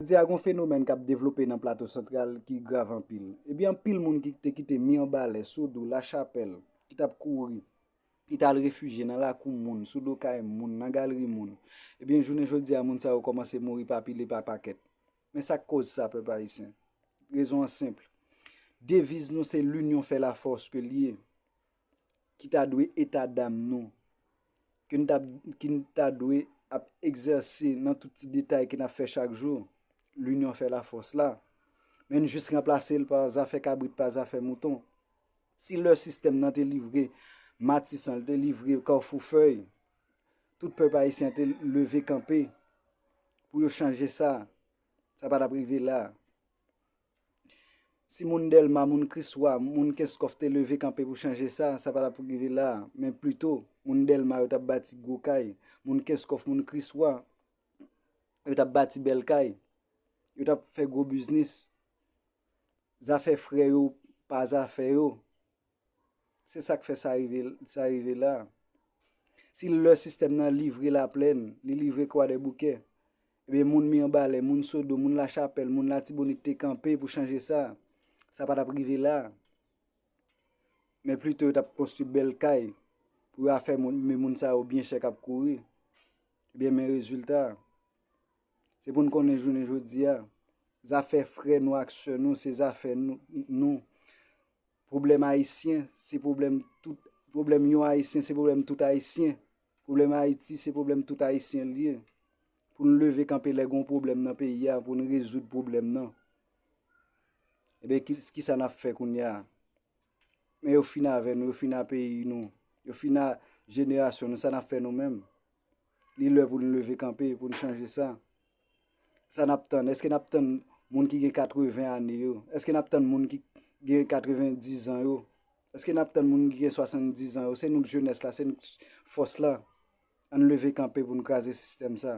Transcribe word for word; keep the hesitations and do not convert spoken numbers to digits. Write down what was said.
Jodi a, gen yon fenomèn k ap devlope nan Plato Santral ki grav anpil. Ebyen, anpil moun ki te kite Mibalè, Sodo, Lachapèl, ki t ap kouri, ki t al refijye nan lakou moun, sou do kay moun, nan galri moun. Ebyen, jounen jodi a, moun sa yo kòmanse mouri pa pile, pa pakèt. Men sa k koz sa, pèp ayisyen? Rezon an senp. Deviz nou se "L'union fait la force" ke l ye, ki ta dwe etadam nou, ke n ta, ke n ta dwe ap egzèse nan tout ti detay ke n ap fè chak jou. "L'union fait la force" la. Men n jis ranplase l pa zafè kabrit, pa zafè mouton. Si lè sistèm nan te livre Matisan, l te livre Kafou Fèy, tout pèp ayisyen te leve kanpe pou yo chanje sa, sa pa t ap rive la. Si moun Dèlma, moun Kriswa, moun Kenskòf te leve kanpe pou chanje sa, sa pa t ap rive la. Men plito, moun Dèlma yo t ap bati gwo kay, moun Kenskòf, moun Kriswa yo t ap bati bèl kay, yo t ap fè gwo biznis. Zafè frè yo pa zafè yo. Se sa k fè sa rive, sa rive la. Si lè sistèm nan livre Laplèn, li livre Kwadèboukè, ebyen, moun Mibalè, moun Sodo, moun Lachapèl, moun Latibonit te kanpe pou chanje sa, sa pa t ap rive la. Men plito yo t ap konstwi bèl kay pou yo afèmen moun sa yo byen chè k ap kouri. Ebyen, men rezilta. Se pou n konnen jounen jodi a, zafè frè nou ak sè nou, se zafè nou, nou. Pwoblèm ayisyen, se pwoblèm tout, pwoblèm yon ayisyen, se pwoblèm tout ayisyen. Pwoblèm Ayiti, se pwoblèm tout ayisyen l ye. Pou n leve kanpe lè gen yon pwoblèm nan peyi a, pou n rezoud pwoblèm nan. Ebyen, ki, kisa n ap fè kounye a? Men yo fin avè nou, yo fin a peyi nou, yo fin a jenerasyon nou, sa n ap fè nou menm? Li lè pou n leve kanpe, pou n chanje sa. Sa n ap tann? Èske n ap tann moun ki gen katreven ane yo? Èske n ap tann moun ki gen katrevendiz an yo? Èske n ap tann moun ki gen swasanndizan yo? Se nou k jenès la, se nou k fòs la. Ann leve kanpe pou n kraze sistèm sa.